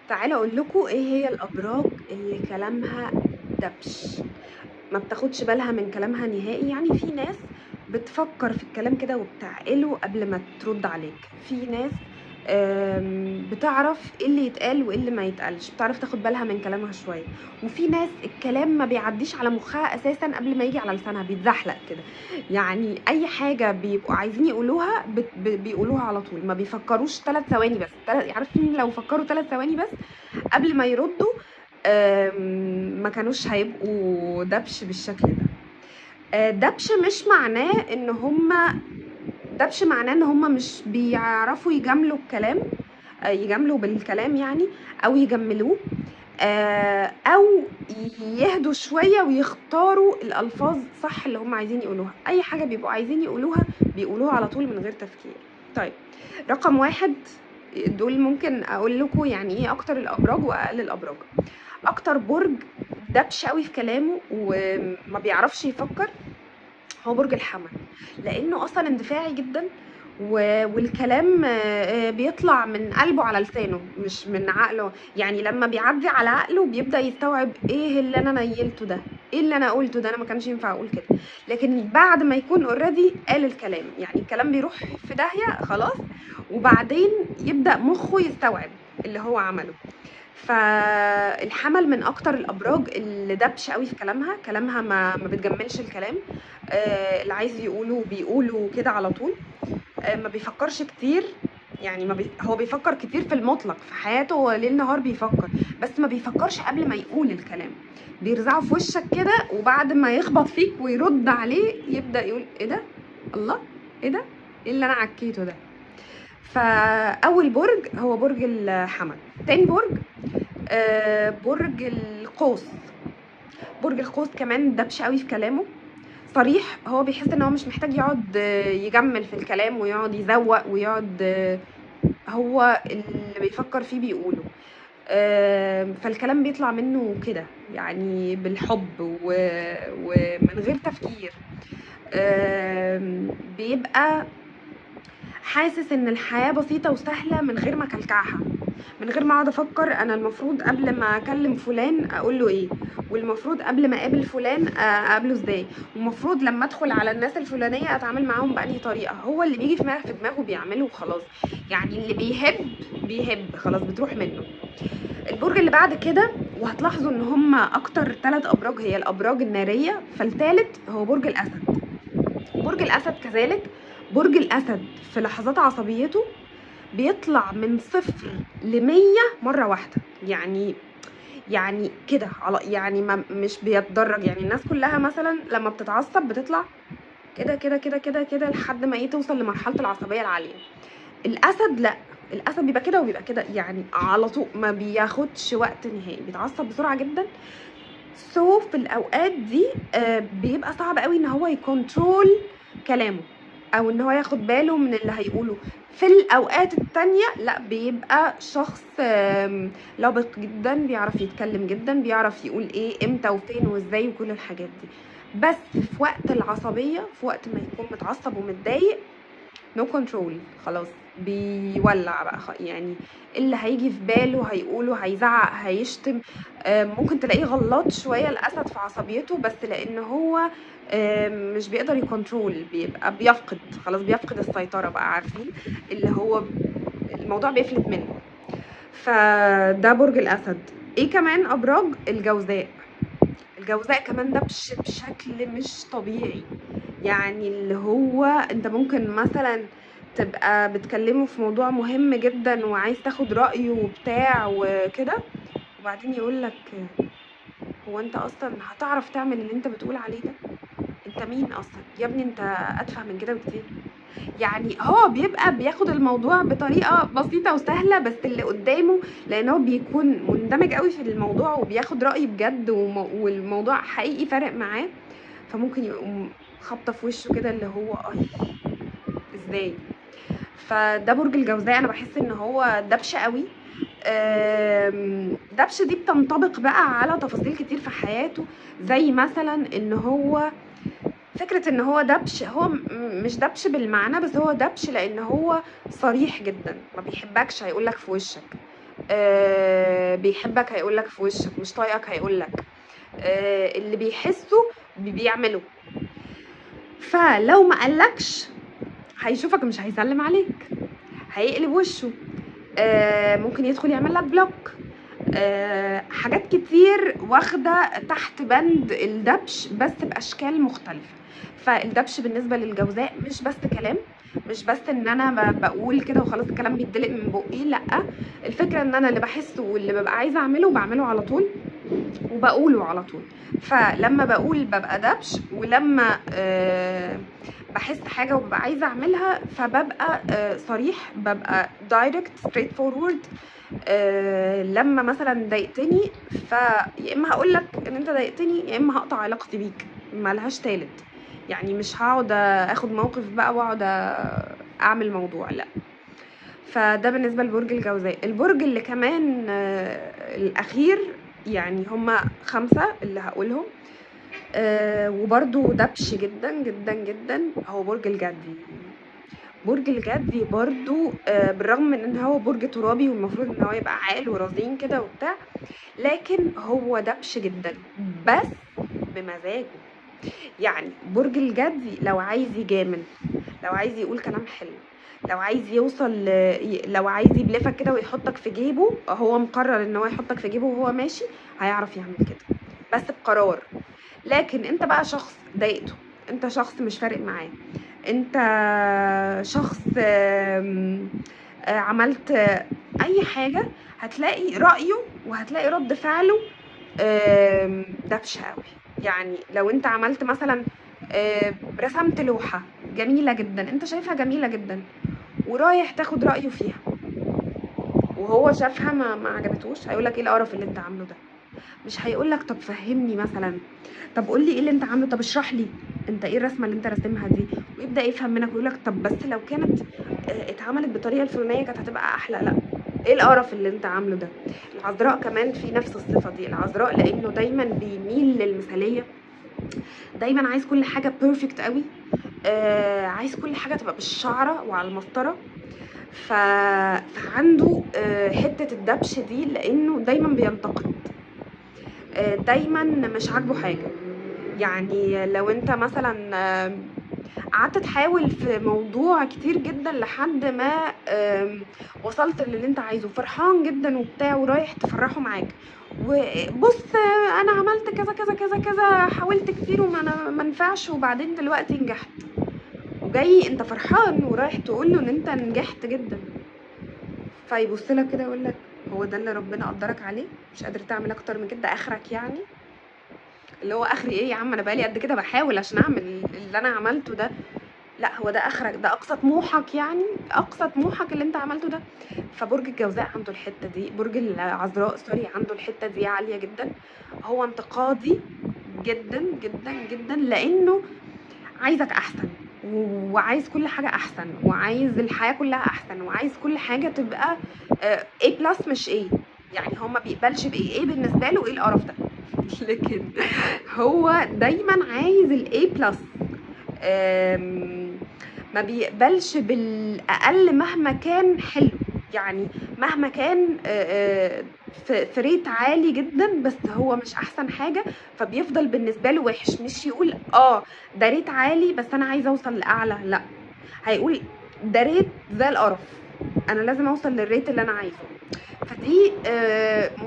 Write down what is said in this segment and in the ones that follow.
تعالوا أقول لكم إيه هي الأبراج اللي كلامها دبش، ما بتاخدش بالها من كلامها نهائي. يعني في ناس بتفكر في الكلام كده وبتعقله قبل ما ترد عليك، في ناس بتعرف إيه اللي يتقال وإيه اللي ما يتقالش، بتعرف تاخد بالها من كلامها شوية، وفي ناس الكلام ما بيعديش على مخها أساسًا قبل ما ييجي على لسانها، بيتزحلق كده، يعني أي حاجة بيبقوا عايزين يقولوها بت ب بيقولوها على طول، ما بيفكروش 3 ثواني بس، عارفين لو فكروا 3 ثواني بس قبل ما يردوا ما كانوش هيبقوا دبش بالشكل ده. دبش مش معناه إن هُم دبش، معناه إن هُم مش بيعرفوا يجاملوا الكلام، يجاملوا بالكلام يعني أو يجملوه، أو يهدوا شوية ويختاروا الألفاظ صح اللي هُم عايزين يقولوها، أي حاجة بيبقوا عايزين يقولوها بيقولوها على طول من غير تفكير. طيب رقم 1 دول ممكن أقول لكم يعني إيه أكتر الأبراج وأقل الأبراج. أكتر برج دبش أوي في كلامه وما بيعرفش يفكر هو برج الحمل، لأنه أصلًا اندفاعي جدًا والكلام بيطلع من قلبه على لسانه مش من عقله، يعني لما بيعدي على عقله بيبدأ يستوعب إيه اللي أنا نيلته ده، إيه اللي أنا قلته ده، أنا ما كانش ينفع أقول كده، لكن بعد ما يكون already قال الكلام، يعني الكلام بيروح في داهية خلاص، وبعدين يبدأ مخه يستوعب اللي هو عمله. فالحمل من أكتر الأبراج اللي دبش أوي في كلامها، كلامها ما بتجملش الكلام، اللي عايز يقوله بيقوله كده على طول، ما بيفكرش كتير، يعني ما بي هو بيفكر كتير في المطلق في حياته، هو ليل نهار بيفكر، بس ما بيفكرش قبل ما يقول الكلام، بيرزعه في وشك كده، وبعد ما يخبط فيك ويرد عليه يبدأ يقول إيه ده؟ الله! إيه ده؟ إيه اللي أنا عكيته ده؟ فأول برج هو برج الحمل. تاني برج برج القوس. برج القوس كمان دبش أوي في كلامه، صريح، هو بيحس إن هو مش محتاج يقعد يجمل في الكلام ويقعد يزوق ويقعد، هو اللي بيفكر فيه بيقوله، فالكلام بيطلع منه كده يعني بالحب ومن غير تفكير. بيبقى حاسس إن الحياة بسيطة وسهلة من غير ما أكلكعها، من غير ما أقعد أفكر أنا المفروض قبل ما أكلم فلان أقول له إيه، والمفروض قبل ما أقابل فلان أقابله إزاي، والمفروض لما أدخل على الناس الفلانية أتعامل معاهم بأنهي طريقة. هو اللي بيجي في دماغه بيعمله وخلاص، يعني اللي بيهب بيهب خلاص بتروح منه. البرج اللي بعد كده، وهتلاحظوا إن هما أكتر 3 أبراج هي الأبراج النارية، فالتالت هو برج الأسد. برج الأسد كذلك، برج الأسد في لحظات عصبيته بيطلع من 0 ل100 مرة واحدة، يعني كده على، يعني ما مش بيتدرج. يعني الناس كلها مثلا لما بتتعصب بتطلع كده كده كده كده كده لحد ما ايه توصل لمرحلة العصبية العالية. الأسد لا، الأسد بيبقى كده وبيبقى كده، يعني على طول، ما بياخدش وقت نهائي، بيتعصب بسرعة جدا. في الأوقات دي بيبقى صعب قوي إن هو يكنترول كلامه أو إن هو ياخد باله من اللي هيقوله. في الأوقات التانية لا، بيبقى شخص لبق جدا، بيعرف يتكلم جدا، بيعرف يقول إيه إمتى وفين وإزاي وكل الحاجات دي. بس في وقت العصبية، في وقت ما يكون متعصب ومتضايق، no control، خلاص بيولع بقى، يعني اللي هيجي في باله هيقوله، هيزعق، هيشتم. ممكن تلاقيه غلط شوية الأسد في عصبيته، بس لأن هو مش بيقدر يكنترول، بيبقى بيفقد، خلاص بيفقد السيطرة بقى، عارفين اللي هو الموضوع بيفلت منه. فده برج الأسد. ايه كمان أبراج؟ الجوزاء. الجوزاء كمان دبش بشكل مش طبيعي، يعني اللي هو انت ممكن مثلا تبقى بتكلمه في موضوع مهم جدا وعايز تاخد رأيه وبتاع وكده، وبعدين يقولك هو انت اصلا هتعرف تعمل اللي انت بتقول عليه ده؟ انت مين اصلا يا ابني؟ انت اتفه من كده بكتير. يعني هو بيبقى بياخد الموضوع بطريقة بسيطة وسهلة، بس اللي قدامه لان هو بيكون مندمج قوي في الموضوع وبياخد رأي بجد والموضوع حقيقي فارق معاه، فممكن يقوم خبطة في وشه كده اللي هو اي ازاي. فده برج الجوزاء، انا بحس ان هو دبش قوي. دبش دي بتنطبق بقى على تفاصيل كتير في حياته، زي مثلا ان هو فكرة ان هو دبش، هو مش دبش بالمعنى، بس هو دبش لان هو صريح جدا، ما بيحبكش هيقولك في وشك. بيحبك هيقول لك في وشك، مش طايقك هيقول لك، اللي بيحسه بيعمله. فلو ما قالكش هيشوفك مش هيسلم عليك، هيقلب وشه، ممكن يدخل يعمل لك block. حاجات كتير واخده تحت بند الدبش بس باشكال مختلفة. فالدبش بالنسبة للجوزاء مش بس كلام، مش بس ان انا بقول كده وخلاص الكلام بيتدلق من بقي، لا، الفكرة ان انا اللي بحسه واللي ببقى عايزه اعمله بعمله على طول وبقوله على طول. فلما بقول ببقى دبش، ولما بحس حاجة وببقى عايزه اعملها فببقى صريح، ببقى direct straightforward. لما مثلا ضايقتني فيا اما هقول لك ان انت ضايقتني، يا اما هقطع علاقتي بيك، ملهاش تالت. يعني مش هقعد اخد موقف بقى واقعد اعمل موضوع، لا. فده بالنسبة لبرج الجوزاء. البرج اللي كمان الاخير، يعني هما 5 اللي هقولهم، وبرده دبش جدا جدا جدا، هو برج الجدي. برج الجدي برضو بالرغم من ان هو برج ترابي والمفروض ان هو يبقى عاقل ورزين كده وبتاع، لكن هو دبش جدا بس بمزاجه. يعني برج الجدي لو عايز يجامل، لو عايز يقول كلام حلو، لو عايز يوصل لو عايز يبلفك كده ويحطك في جيبه، هو مقرر ان هو يحطك في جيبه وهو ماشي، هيعرف يعمل كده بس بقرار. لكن انت بقى شخص ضايقته، انت شخص مش فارق معاه، انت شخص عملت اي حاجة، هتلاقي رأيه وهتلاقي رد فعله دبش قوي. يعني لو انت عملت مثلا رسمت لوحة جميلة جدا، انت شايفها جميلة جدا، ورايح تاخد رأيه فيها، وهو شافها ما عجبتوش، هيقولك ايه القرف اللي انت عامله ده. مش هيقولك طب فهمني مثلا، طب قولي ايه اللي انت عامله، طب اشرح لي انت ايه الرسمة اللي انت راسمها دي، ويبدا يفهم منك ويقولك طب بس لو كانت اتعملت بالطريقة الفلانية كانت هتبقى احلى. لا، ايه القرف اللي انت عامله ده. العذراء كمان في نفس الصفة دي. العذراء لانه دايما بيميل للمثالية، دايما عايز كل حاجة perfect قوي، عايز كل حاجة تبقى بالشعره وعلى المسطره. فعنده حتة الدبش دي، لانه دايما بينتقد، دايما مش عاجبه حاجة. يعني لو انت مثلا قعدت تحاول في موضوع كتير جدا لحد ما وصلت للي انت عايزه، فرحان جدا وبتاع، ورايح تفرحه معاك، وبص انا عملت كذا كذا كذا كذا، حاولت كتير وما ما نفعش، وبعدين دلوقتي نجحت، وجاي انت فرحان ورايح تقول له ان انت نجحت جدا، فيبص لك كده يقول لك هو ده اللي ربنا قدرك عليه؟ مش قادر تعمل اكتر من كده؟ اخرك يعني؟ اللي هو اخري ايه يا عم، انا بقالي قد كده بحاول عشان اعمل اللي انا عملته ده. لا، هو ده اخرك، ده اقصى طموحك، يعني اقصى طموحك اللي انت عملته ده. فبرج الجوزاء عنده الحتة دي، برج العذراء sorry عنده الحتة دي عالية جدا. هو انتقادي جدا جدا جدا، لانه عايزك احسن، وعايز كل حاجة احسن، وعايز الحياة كلها احسن، وعايز كل حاجة تبقى A plus مش A. يعني هو ما بيقبلش ب A، A بالنسبة له ايه القرف ده لكن هو دايما عايز ال A plus، ما بيقبلش بالاقل مهما كان حلو، يعني مهما كان في rate عالي جدا بس هو مش احسن حاجة، فبيفضل بالنسبة له وحش. مش يقول ده rate عالي بس انا عايزه اوصل لاعلى، لا، هيقول ده rate زي القرف، انا لازم اوصل لل rate اللي انا عايزه. فدي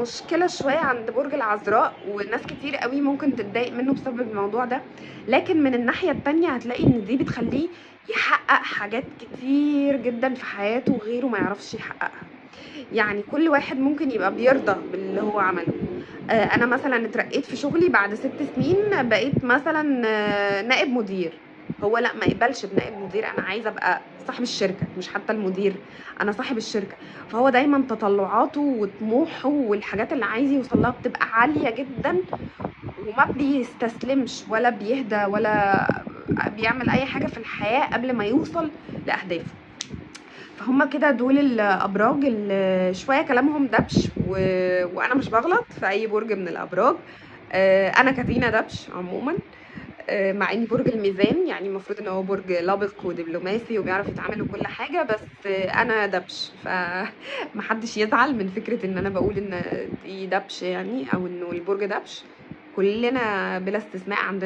مشكلة شوية عند برج العذراء، وناس كتير قوي ممكن تتضايق منه بسبب الموضوع ده. لكن من الناحية التانية هتلاقي ان دي بتخليه يحقق حاجات كتير جدا في حياته وغيره ما يعرفش يحققها. يعني كل واحد ممكن يبقى بيرضى باللي هو عمله. انا مثلا اترقيت في شغلي بعد 6 سنين، بقيت مثلا نائب مدير. هو لا، ما يقبلش بنائب مدير، انا عايزه ابقى صاحب الشركة، مش حتى المدير، انا صاحب الشركة. فهو دايما تطلعاته وطموحه والحاجات اللي عايز يوصلها بتبقى عالية جدا، وما بيستسلمش ولا بيهدى ولا بيعمل اي حاجة في الحياة قبل ما يوصل لاهدافه. فهم كده دول الابراج اللي شوية كلامهم دبش، وانا مش بغلط في اي برج من الابراج. انا كدينا دبش عموما. مع إني برج الميزان، يعني المفروض إن هو برج لبق ودبلوماسي وبيعرف يتعامل وكل حاجة، بس أنا دبش، فما حدش يزعل من فكرة إن أنا باقول إن دي دبش يعني أو إنه البرج دبش، كلنا بلا استثناء عندنا